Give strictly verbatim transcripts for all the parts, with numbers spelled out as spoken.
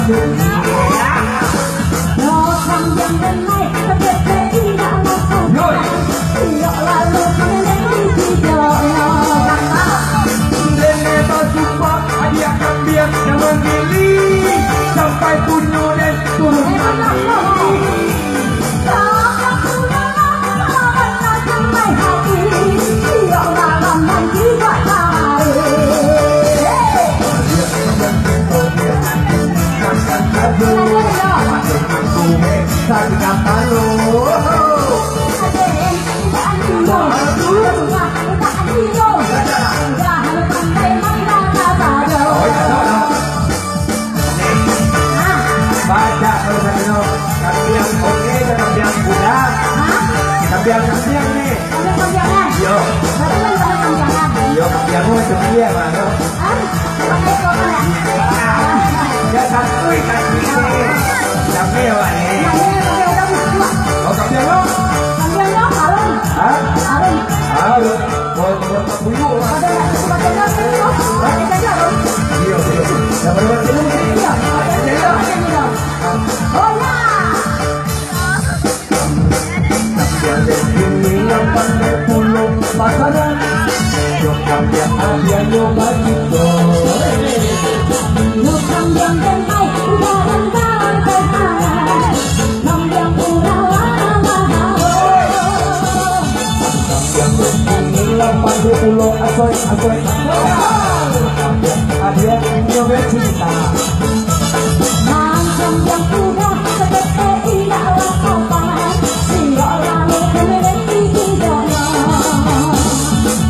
Nenek basumpah, adiak kambiang nan manggiling, sampai punyo den turun mandi. Baca kalau satu no, kambiang oke, kambiang kuda. Hah? Kambiang, kambiang ni. Kambiang-kambiangan? Iyo. Berarti kan ada kambiangan? Iyo, kambiang tu macam dia, mah, no? Hah? Pakai kau kan? Ah, ya, santuy, santuy. Santuy, awak ni. Nah, ini kambiang udah buka. Oh, kambiang lo? Kambiang lo, harum. Hah? Harum. Harum. Buat, buat buyuk, mah. Ada nak cuba tengok, tengok. Pakai saja, harum. Iyo, iyo. Dah berapa kilo? Iyo. Pakai saja. Pakai saja. Oh, ya. Kambiang den kini nan pandai pulo pasaran. Yo kambiang adianyo bagitu. Yo kambiang den ai, udaran bapasaran. Kambiang urang lama. Kambiang den kini nan pandai pulo asoi, asoi, asoi. Kambiang adianyo bacinta. Mancam yang udah seketek indak lakopan, siok lalu kemelek di tinggalan.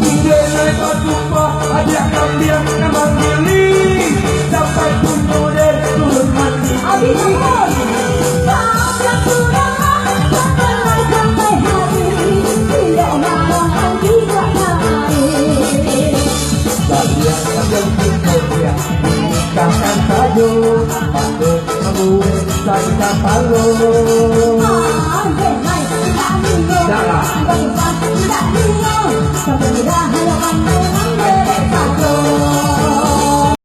Indak naik batumpah, adiak kambiang nan manggiling, sampai punyo den turun mandi. Abis turun. Mancam udah seketek sampai hari, siok malam tidak naik. Baliak sajo kito, biak. Takkan sajo, pandai mabuek sajo kapalo. Dah lah.